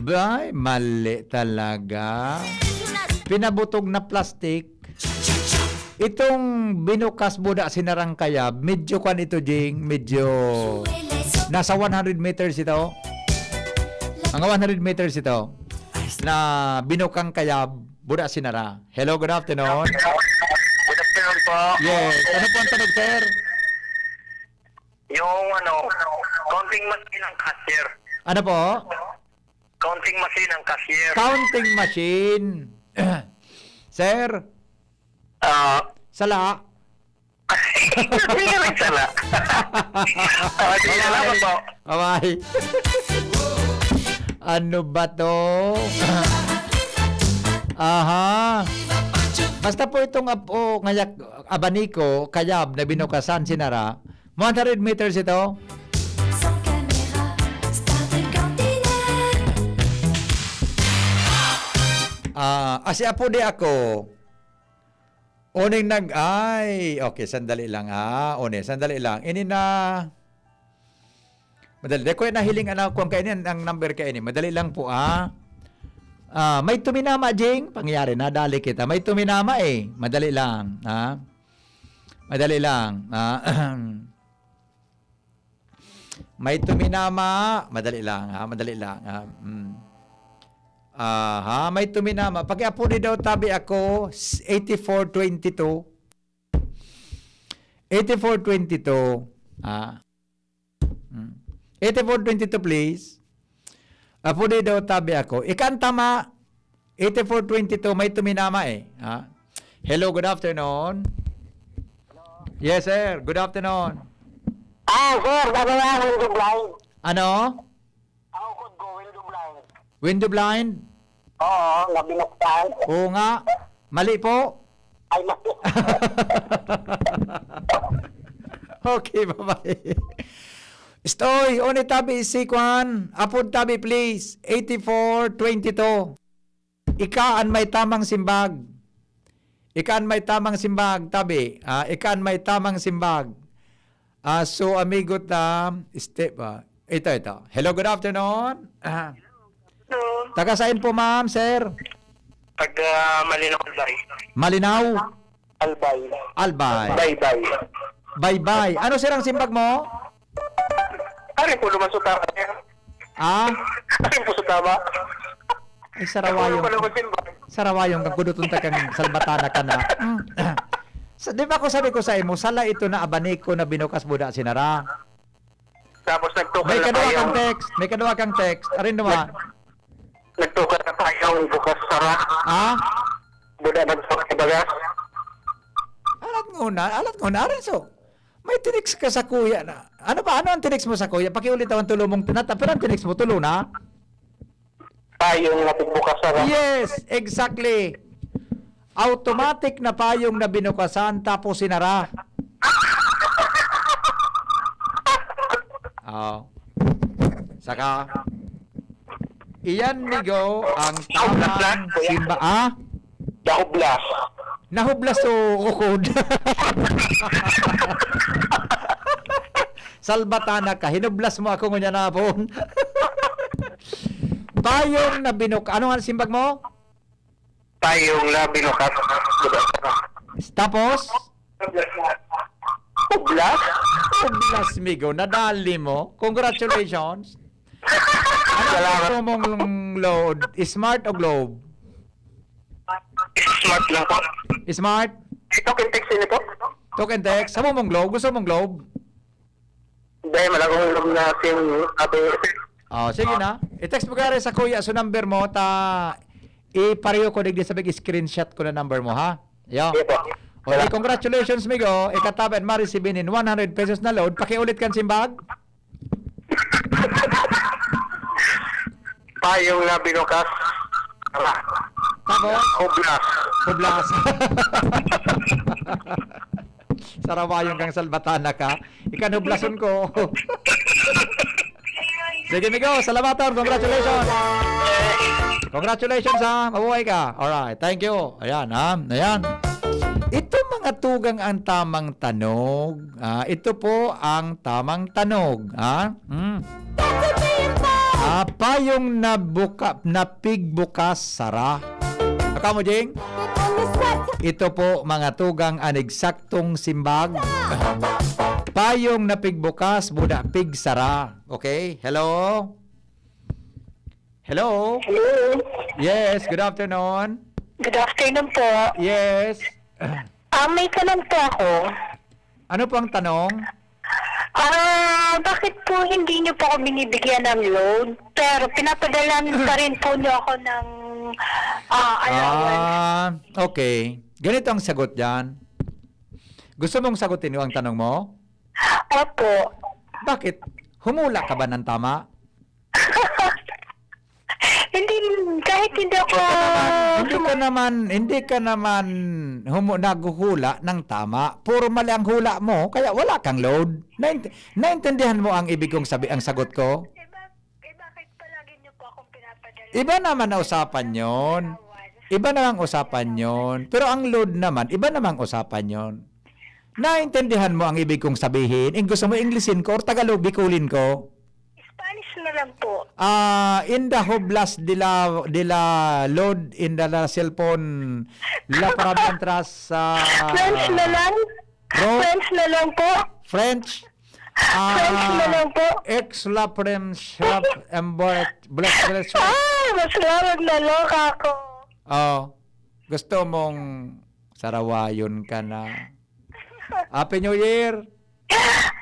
Bay, mali talaga. Pinabutog na plastic. Itong binukas buda sinarang kayab, medyo kwan ito, Jing, medyo nasa one hundred meters ito. Mga one hundred meters ito na binukang kayab, buda sinara. Hello, good afternoon. Good afternoon po. Yes. Ano po ang tanong, sir? Yung ano, counting machine ng cashier. Ano po? Counting machine ng cashier. Counting machine. Sir? Ah. Sala. Hindi ka nagsala. Ah, sige, salamat po. Bye-bye. Ano ba to? Aha. Basta po itong ap-, o, ngayak, abaniko, kayab na binukasan, sinara. One hundred meters ito. Sans caméra, star de cantina. Ah, ah, si Apo di ako. Uning nag-, ay, okay, sandali lang, ah. Uni, sandali lang. Ini na, madali. Di ko na hiling ang kuwan kaini, ang number kaini. Madali lang po, ah. Ah, may tuminama, Jing? Pangyari, nadali kita. May tuminama, eh. Madali lang, ah. Madali lang, ah. May tuminama. Madali lang, ha? Madali lang, ha? Mm. Aha, may tuminama. Pakiapodi daw tabi ako, s-, eighty-four twenty-two. Eighty-four twenty-two. Ah. Mm. Eighty-four twenty-two, please. Apodi daw tabi ako. Ika an tama. Eighty-four twenty-two, may tuminama eh. Ha? Hello, good afternoon. Yes, sir. Good afternoon. Ah, sir, ano nga ang window blind? Ano? Ang ukod ko, window blind. Window blind? Oo, nga binuksan. Oo nga. Mali po. Ay, mali. Okay, bye-bye. Stoy, uni tabi si kwan. Apod tabi, please. Eighty-four twenty-two. Ika an may tamang simbag. Ika an may tamang simbag, tabi. Ah, ika an may tamang simbag. Ah, so, amigo ta, step, ah, ito, ito. Hello, good afternoon. Ah, Hello. Taga saan po, ma'am, sir? Taga Malinaw, Albay. Malinaw? Albay. Albay. Baybay. Baybay. Ano, sir, ang simbag mo? Ari po naman sa tama, sir. Ah? Ari po sa tama. Ay, sarawayong. Ako naman, sir. Sarawayong kang kuduton ta kang salbatana ka na. Mm. Sa, di ba ko sabi ko sa imo, sala ito na abaniko na binukas buda sinara. Tapos nagtukal May na kadua tayo. Kang text. May kadua kang text. Arin duwa. Nag-, nagtukal na tayo. Bukas sara. Ah? Buda nagtukal na bagas. Alat nguna, alat nguna. Arin so. May tinext ka sa kuya na. Ano ba? Ano ang tinext mo sa kuya? Pakiulit ang tulo mong tinata. Pero ang tinext mo, tulo na? Payong na bukas sara. Yes, exactly. Automatic na payong na binukasan tapos sinara. Oh. Saka, iyan, migo, ang tamang simba-, ah? Nahublas. Nahublas o ukod? Salbatana ka. Hinublas mo ako ngunyan na hapon. Payong na binuk-, ano nga simbag mo? Payong na binukas. Tapos? Hublas? Hublas, migo. Nadali mo. Congratulations. Ano ang Salamat. Gusto mong load? Smart o Globe? Smart lang po. Smart? Ito, kintext ini po. Talk and text. Sa mong Globe? Gusto mong Globe? Hindi, malagong loob na sim, abi. Oh, sige na. I-text mo kaya sa kuya, so number mo, ta ipareho ko digdi sa big screenshot ko na number mo, ha? Yo. Sige po. Okay, congratulations, migo. Ikatabi at ma-receive in one hundred pesos na load. Pakiulit kan simbag. Payong na binukas. Tapos? Hublas. Hublas. Sarawayon kang salbatana ka. Ikanublason ko. Sige, migo. Salamaton. Congratulations. Congratulations, ha. Mabuhay ka. Alright. Thank you. Ayan, ha. Ayan. Ito mga tugang ang tamang tanog. Ah, ito po ang tamang tanog. Ha? Hmm. Ah, payong na buka-, na pigbukas, sara. Aka mo, Jing? Ito po, mga tugang, an eksaktong simbag. Payong na pigbukas, buda pigsara. Okay? Hello? Hello? Hello. Yes, good afternoon. Good afternoon po. Yes. Ah, may tanong po ako. Ano po ang tanong? Ah, bakit po hindi niyo po ako binibigyan ng load? Pero pinapadalan pa rin po niyo ako ng, ah, allowance. Ah, okay. Ganito ang sagot diyan. Gusto mong sagutin ko ang tanong mo? Opo. Bakit? Humula ka ba ng tama? Hindi, kahit hindi ako Hindi ka naman, hindi ka naman, hindi ka naman humu-, naghuhula ng tama. Puro mali ang hula mo, kaya wala kang load. Naint-, naintindihan mo ang ibig kong sabi, ang sagot ko? Eh, bak-, eh, bakit palagi niyo po akong pinapadala Iba naman na usapan yon. Iba na ang usapan yon. Pero ang load naman, iba namang usapan yon. Naintindihan mo ang ibig kong sabihin? Ing gusto mo Englishin ko or Tagalog, Bicolin ko? Spanish na lang po. Ah, in the hoblas de la, de la load in the, la cellphone, la para mientras, ah, French na lang? Ro- French na lang po. French? French na Ah, lang po. Ex la French, la Emboret, Black French. Ah, mas larag na loka ako. Oh, gusto mong sarawayon ka na. Happy New Year!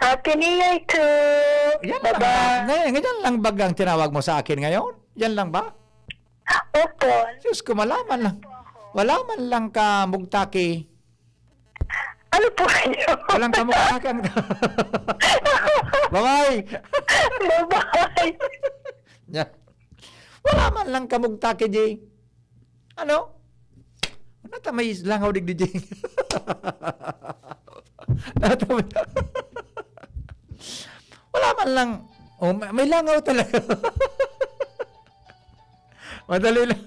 Happy New Year too! Yan lang ba? Bye-bye! Ngayon, yan lang ba ang tinawag mo sa akin ngayon? Yan lang ba? Opo. Diyos ko, wala man lang. Wala man lang ka mugtaki. Ano po kayo? Walang kamugtakan. Bye-bye! Bye-bye! Yan. Wala man lang kamugtaki, Jay. Ano? Nata may langaw digdi, Jay. Nata may, wala man lang. Oh, may, may langaw talaga. Madali lang.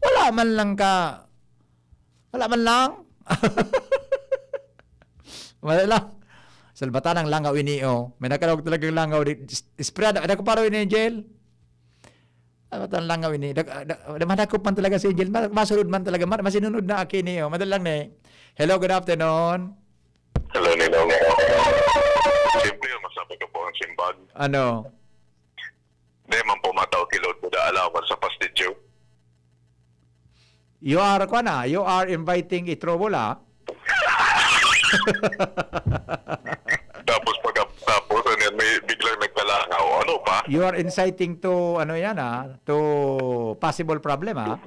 Wala man lang ka, wala man lang. Wala lang. Salbatan ang langaw ini, oh. May nakaraog talagang langaw di, is-, isprada. Ada ko paro ini, Angel. Salbatan ang langaw ini. Dag-, dag-, madakop man talaga si Angel. Ma-, masunod man talaga. Ma-, masinunod na aki ini, oh. Madali lang ni. Hello, good afternoon. Hello, Ninong. Simple yun, masabi ko po ang simbag. Ano? Di man po matao kilod ko da alawan sa pastidyo. You are, kwan na, you are inviting a trouble, ah. Tapos pag, tapos, ano yan, may biglang nagkalangaw. Ano pa? You are inciting to, ano yan, ah, to possible problem, ah.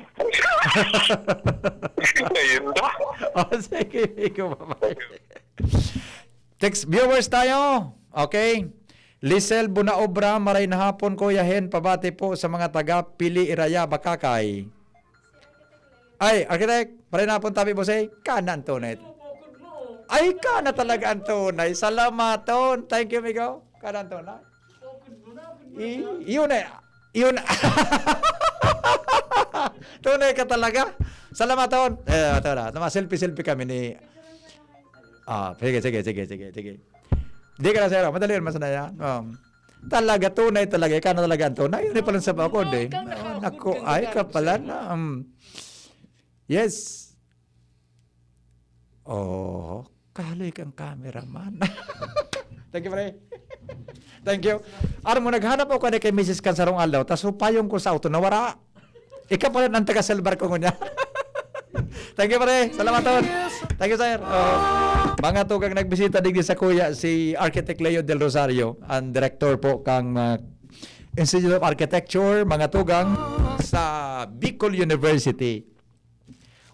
Ayun na. Oh, sige, ikaw, bye-bye. Text viewers tayo. Okay. Lisel Bunaobra, maray na hapon, Kuya Hen, pabati po sa mga taga Pili, Iraya, Bakakay. Ay, Architect, maray na hapon, Tabi Bose. Kana ang tunay. Ay, kana talaga ang tunay. Salamaton. Thank you, amigo. Kana ang tunay. I-, yun eh. Yun. Tunay ka talaga. Salamaton. Eh, ito na. Tama, selfie-selfie kami ni Ah, sige, sige, sige, sige, sige. Di ka na, sir. Madali naman sana yan. Um, talaga, tunay talaga. Ikaw na talaga ang tunay. Yun pala sa bakod, eh. Ikaw na, Ah, ako, naku, good ka ay, na, ka pala sir. Na. Um, yes. Oh, kaloy kang cameraman. Thank you, pre. Thank you. Aram mo, naghanap ako kani kay misis kan sarong aldaw, tas upayong ko sa auto, nawara. Ikaw pala ang taga-silver ko ngunyan. Thank you, pare. Salamat, Ton. Thank you, sir. Oh. Mga tugang, nagbisita digdi sa kuya, si Architect Leo Del Rosario, ang director po kang, ah, Institute of Architecture, mga tugang, sa Bicol University.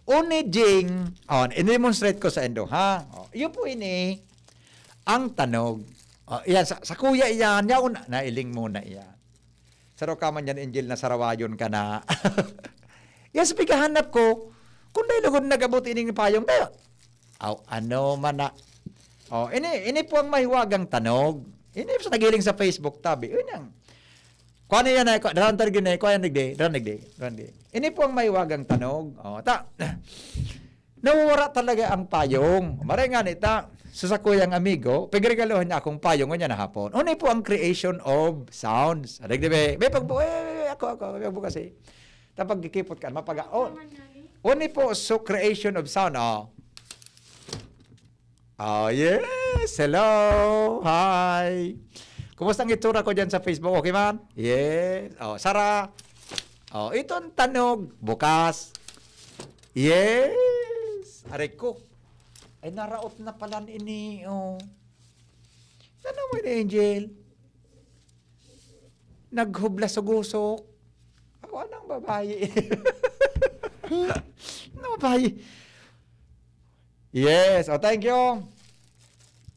Uni, Jing, oh, i-demonstrate ko sa indo, ha? Oh, iyo po ini, ang tanog. Oh, iyan, sa, sa kuya iyan, yaon, nailing muna iyan. Saro ka man yan, Angel, na sarawayon ka na. Yes, pighahanap ko, kung dahil lugod nag-abot ining payong, pero, aw, ano man na. Oh, ini, ini po ang mahiwagang tanog. Ini sa nagiling sa Facebook, tabi. Yun ang, kuha na yan, eh, kuha, daran talaga na, kuha yan, digdi, daran digdi, daran digdi. Ini po ang mahiwagang tanog. Oh, ta, nawawara talaga ang payong. Maray nga nita, sa sakuyang amigo, pigregaluhan niya akong payong niya na hapon. Uni po ang creation of sounds. Adag di ba? May pagbu-, eh, ako, ako, may pagbu kasi. Tapag kikipot ka, mapaga-, oh. Uni po, so creation of sound, oh. Oh, yes. Hello. Hi. Kumusta ang itsura ko dyan sa Facebook? Okay man? Yes. Oh, Sara. Oh, iton tanog, bukas. Yes! Aray ko. Ay, naraot na pala ini, oh. Ano mo ni Angel? Naghublas sa gusok. Ako, anong babae? Anong babae? Yes. Oh, thank you.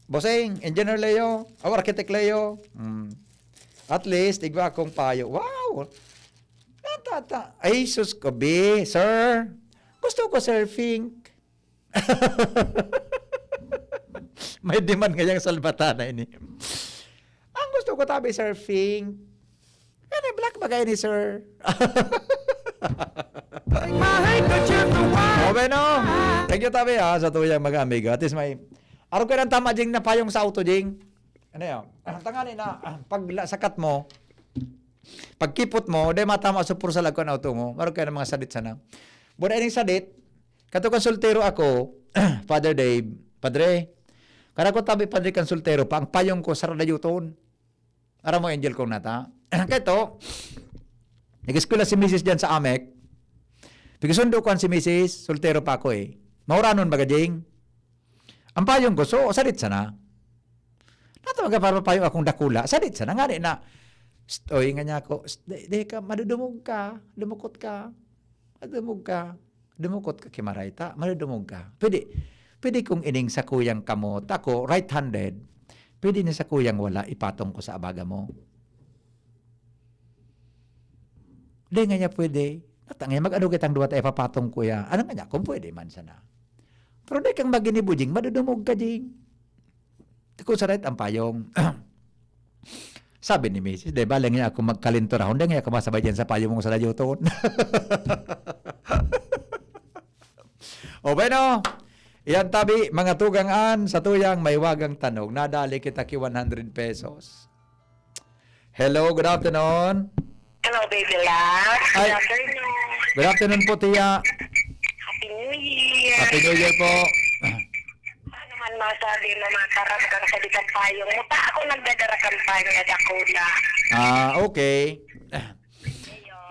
Bossing, Engineer Leo, o Architect Leo. Mm. At least, igwa akong payo. Wow! Natata. Ay, sus ko, be. Sir, gusto ko surfing. May demand ngayang salbatana ini. Ang gusto ko, tabi, surfing. Ano, black ba kayo ni sir? O, bueno. Thank you, tabi, ha, sa tuyang mga amigo. At least may, araw ko ng tama, Jing, na payong sa auto, Jing. Ano yan? Tangani na, pag la- sakat mo, pagkipot mo, dahil matama sa pursa lagko ang auto mo. Araw kayo ng mga sadit sana. Buda ining sadit, kato kan soltero ako, Father Dave, Padre, kada ko tabi, Padre, kan soltero pa, ang payong ko, sarada yuton. Aram mo, Angel, kung nata. Kato, nag-eskwela si misis dyan sa Amec. Pagkasundo ko si misis, soltero pa ako eh. Mauranon, magajing. Ang payong ko, so, sadit sana. Natawag ka para payo akong dakula. Sadit sana. Ngani na, "St-, oy, nga niya ako, st-, di, di ka, madudumog ka, dumukot ka, madudumog ka, dumukot ka, kimaray ta, madudumog ka." Pwede, pwede kong ining sakuyang kamot, ako, right-handed, pwede ni sakuyang wala, ipatong ko sa abaga mo. Di nga niya pwede. Natangay, mag-ano kitang duwa tayo, papatong ko ya. Ano nga niya, kung pwede man sana. Pero di kang maginibo, Jing, madudumog ka, Jing. Kung sa right ang payong. Sabi ni misis, "Di ba, lang niya ako magkalinturahon, di nga ako masabay dyan sa payong mong sa layuton." O bueno, iyan tabi, mga tugang an, sa tuyang may wagang tanog, nadali kita ki one hundred pesos. Hello, good afternoon. Hello, baby love. Ay. Good afternoon. Good afternoon po, Tia. Happy New Year. Happy New Year po. Ano man masabi mo, matarap kang sa di kang payong mo. Ta ako nagdadara kampanya, dakula. Ah, okay.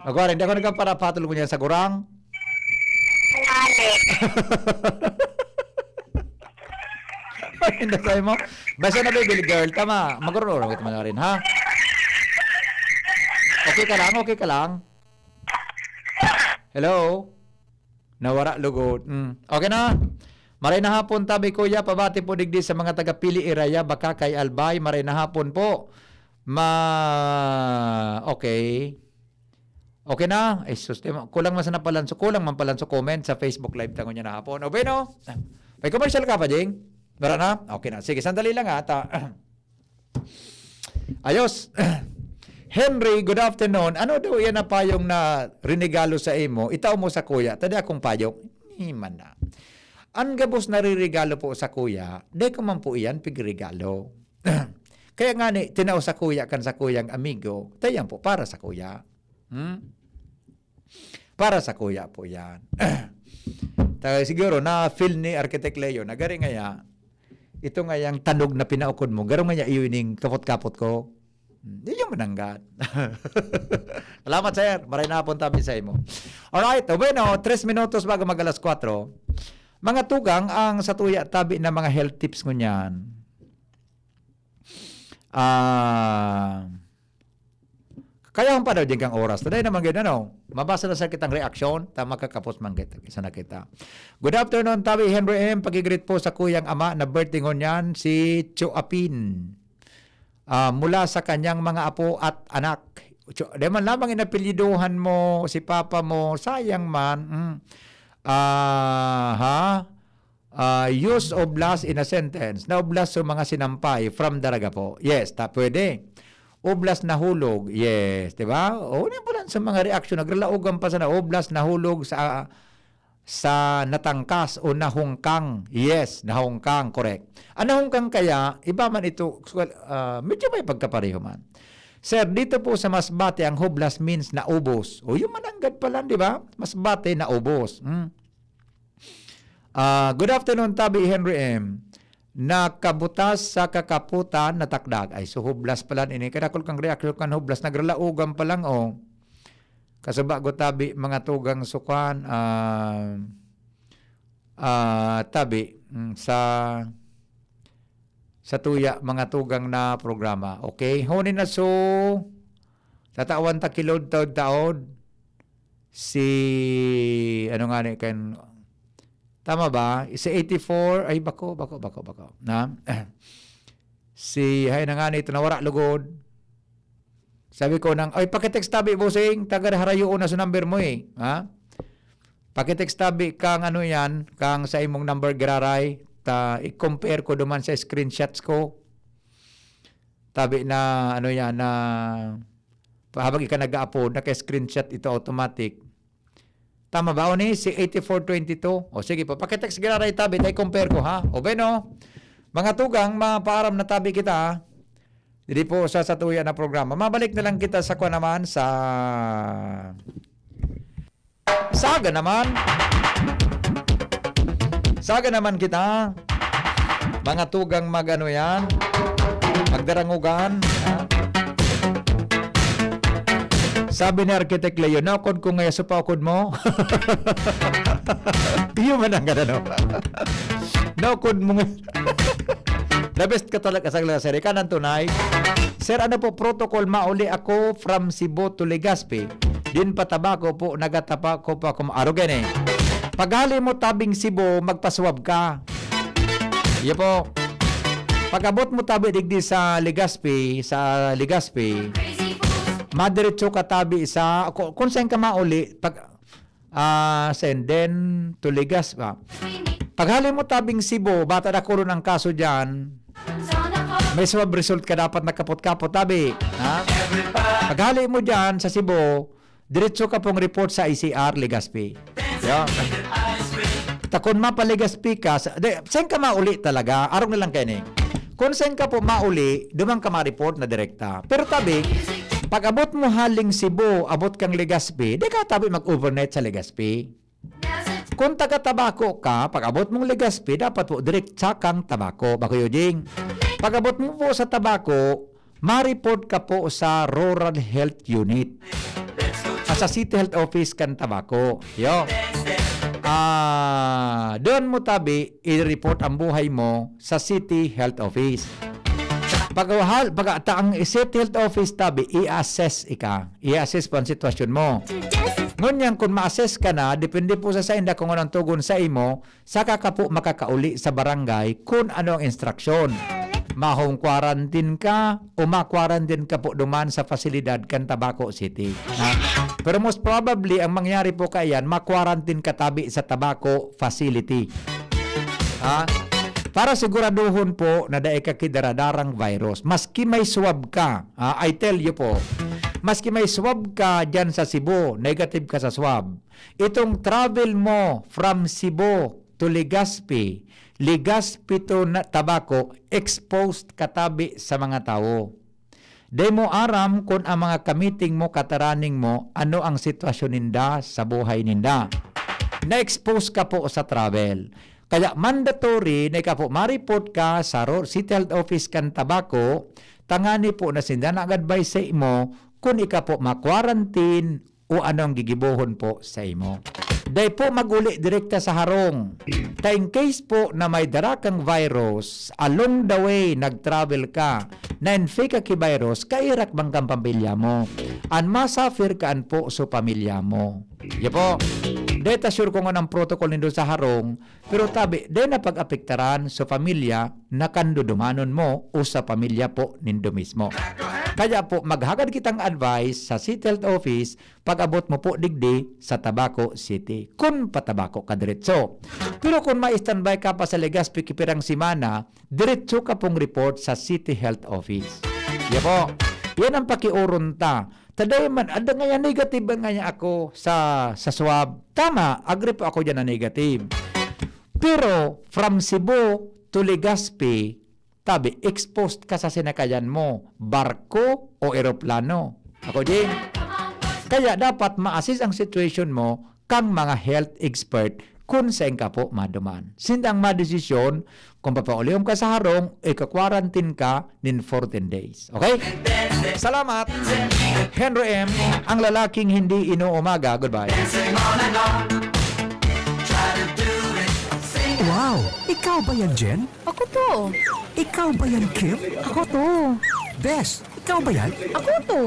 Magwaring, di ako nagkaparapatol ko niya sa gurang. Ngani. Inda sa'yo mo. Basta na, baby girl, tama. Magurururong kita man rin, ha? Okay ka lang? Okay ka lang? Hello? Nawara, lugod. Mm. Okay na? Maray na hapon, tabi, kuya. Pabati po digdi sa mga taga Pili Iraya, baka kay Albay. Maray na hapon po. Ma-, okay. Okay na? Ay, sus, di mo, kulang man sana palan sa, kulang man palan sa comment sa Facebook Live tango niya na hapon. O, bueno, may commercial ka pa, Jing? Wala na? Okay na. Sige, sandali lang, ha. Ta-, ayos. Henry, good afternoon. Ano daw yan na payong na rinigalo sa imo? Itao mo sa kuya. Tadi akong payong. Ni man na. Ang gabos na ririgalo po sa kuya, di ko man po iyan pigregalo. Kaya nga ni, tinao sa kuya kan sa kuyang amigo, tayan po para sa kuya. Hmm? Para sa kuya po yan. Ta-, siguro na-feel ni Architect Leo na gari ngaya, ito ngayang tanog na pinaukod mo, garo ngaya iyo ining kapot-kapot ko. Hmm, di yung mananggat. Salamat, sir. Maray na hapon tabi sa imo. Alright, o bueno, tres minutos bago mag alas kwatro. Mga tugang ang sa tuya tabi na mga health tips ngunyan. Ah, kaya pa daw din kang oras. Today naman gid, ano, mabasa na sa kitang reaksyon, ta makakapos man kita, isa na kita. Good afternoon, Tabi Henry M. Pag-greet po sa kuyang ama na birthday ngunyan, si Chuapin. Ah, mula sa kanyang mga apo at anak. Chu-, di man lamang inapelyiduhan mo si papa mo, sayang man. Mm. Ah, ha? Ah, use oblas in a sentence. Naoblas sa mga sinampay from Daraga po. Yes, ta pwede. Oblas nahulog. Yes, di ba? O, yan pala sa mga reaksyon. Naglalaogan pa sana. Oblas nahulog sa, sa natangkas o nahungkang. Yes, nahungkang. Correct. Ang nahungkang kaya, iba man ito, well, ah, medyo may pagkapareho man. Sir, dito po sa Masbate, ang hublas means naubos. O, yung mananggad pala, di ba? Masbate, naubos. Hmm. Ah, good afternoon, Tabi Henry M. Nakabutas sa kakaputan, natakdag. Ay, so hublas pala ini. Kadakol kang reaksyon kan hublas. Nagralaogan pa lang, oh. Kasubago tabi, mga tugang sukan, ah, ah, tabi, mm, sa, sa tuya, mga tugang na programa. Okay? Huni na so, tatawan ta kilod taod-taod. Si, ano nga ni, kan, tama ba? Si eighty-four, ay, bako, bako, bako, bako. Na? Si, hay na nga ni, ito nawara, lugod. Sabi ko nang, "Ay, pakitext tabi, bossing, taga harayoon na sa number mo eh." Ha? Pakitext tabi kang ano yan, kang sa imong number giraray, ta i-compare ko duman sa screenshots ko. Tabi na, ano yan, na habang ika nag-upload, naka-screenshot ito automatic. Tama ba, Oni? Si eighty-four twenty-two. O sige po, pakitext giraray tabi, tayo compare ko, ha? O bueno, mga tugang, mapaaram na tabi kita, ha? Dili po sa satuya na programa. Mabalik na lang kita sa kwa naman sa Saga naman. Saga naman kita. Mga tugang mag-ano yan, magdarangugan. Ha? Sabi ni Architect Leo, "Naukod ko ngayon sa paukod mo." Iyo man ang ganun. Naukod mo nga. The best ka talaga sa klase. Ikaw ng tunay. "Sir, ano po protocol? Mauli ako from Cebu to Legazpi. Din pa Tabaco po, nagatapa ko pa kum-," Aro gani. Paghali mo tabing Cebu, magpaswab ka. Iyo po. Pag-abot mo tabi digdi sa Legazpi, sa Legazpi, madiretso ka tabi sa, ku-, kung saan ka mauli, pag, ah, saan, then to Legazpi, ah. Paghali mo tabing Cebu, bata dakulon ang kaso dyan. May swab result ka dapat nakapot-kapot, tabi. Ha? Paghali mo dyan sa Cebu, diretso ka pong report sa I C R, Legazpi. Yeah. Ta kun mapa-Legazpi ka, sa, de, saan ka mauli talaga? Arong na lang kayo ni. Kung saan ka po mauli, duman ka ma-report na direkta. Pero tabi, pag abot mo haling Cebu, abot kang Legazpi, di ka tabi mag-overnight sa Legazpi. Kung taga Tabaco ka, pag abot mong Legazpi, dapat po direkta kang Tabaco, Baco Yujing. Pag abot mo po sa Tabaco, ma-report ka po sa Rural Health Unit. Ah, sa City Health Office kan Tabaco. Yo. Ah, doon mo tabi, i-report ang buhay mo sa City Health Office. Pag, pag ta-, ang City Health Office tabi, i-assess ika. I-assess po ang sitwasyon mo. Ngunyan, kung ma-assess ka na, depende po sa sainda kung anong tugon sa imo, saka ka po makakauli sa barangay kung ano ang instruksyon. Ma-home quarantine ka o ma-quarantine ka po duman sa pasilidad kan Tabaco City. Ha? Pero most probably, ang mangyari po kaiyan, ma-quarantine ka tabi sa Tabaco facility. Ha? Para siguraduhon po na dai ka kidaradarang virus. Maski may swab ka, ha? I tell you po, maski may swab ka dyan sa Cebu, negative ka sa swab, itong travel mo from Cebu to Legazpi, Legazpi to na, Tabaco, exposed ka tabi sa mga tawo. Dai mo aram kun ang mga kamiting mo, kataraning mo, ano ang sitwasyon ninda sa buhay ninda. Na-expose ka po sa travel. Kaya mandatory na ika po ma-report ka sa ro-, City Health Office kan Tabaco, tangani po na sinda nag-advise sa imo kun ika po ma-quarantine o ano ang gigibohon po sa imo. Dai po mag-uli direkta sa harong. Ta in case po na may dara kang virus, along the way nag-travel ka, na-infect ka ki virus, kairak man kan pamilya mo. An ma-suffer kaan po so pamilya mo. Iyo po. Dai ta sure kung anong protocol nindo sa harong, pero tabi, dai na pag-apektaran so pamilya na kandudumanon mo o sa pamilya po nindo mismo. Kaya po, maghagad kitang advice sa City Health Office pag-abot mo po digdi sa Tabaco City, kun pa Tabaco ka diretso. Pero kung ma-standby ka pa sa Legazpi ki pirang semana, diretso ka pong report sa City Health Office. Iya po. Yan ang pakiuron ta. Taday man, ada nga yan, negative man nga niya ako sa, sa swab. Tama, agree po ako dyan na negative. Pero from Cebu to Legazpi, tabi, exposed ka sa sinakayan mo, barko o eroplano. Ako, Jing. Kaya dapat ma-assess ang situation mo kang mga health expert kung saan ka po maduman. Sinda ang madesisyon kung papaulihon ka sa harong o ika-quarantine ka nin fourteen days. Okay? Salamat. Henry M, ang lalaking hindi inuumaga. Goodbye. Wow! Ikaw ba yan, Jen? Ako to. Ikaw ba yan, Kim? Ako to. Des, ikaw ba yan? Ako to.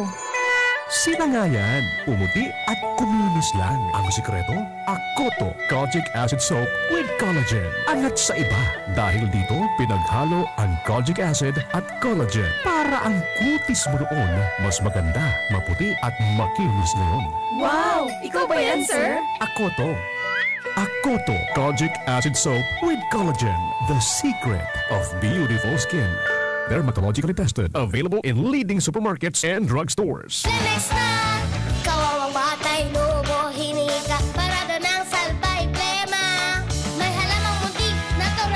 Sila nga yan. Pumuti at kuminis lang. Ang sikreto? Akoto Kojic Acid Soap with Collagen. Angat sa iba. Dahil dito, pinaghalo ang kojic acid at collagen para ang kutis mo noon mas maganda, maputi at makinis ngayon. Wow! Ikaw ba yan, sir? Akoto. Akoto Kojic Acid Soap with Collagen. The secret of beautiful skin. Dermatologically tested. Available in leading supermarkets and drugstores. Next na!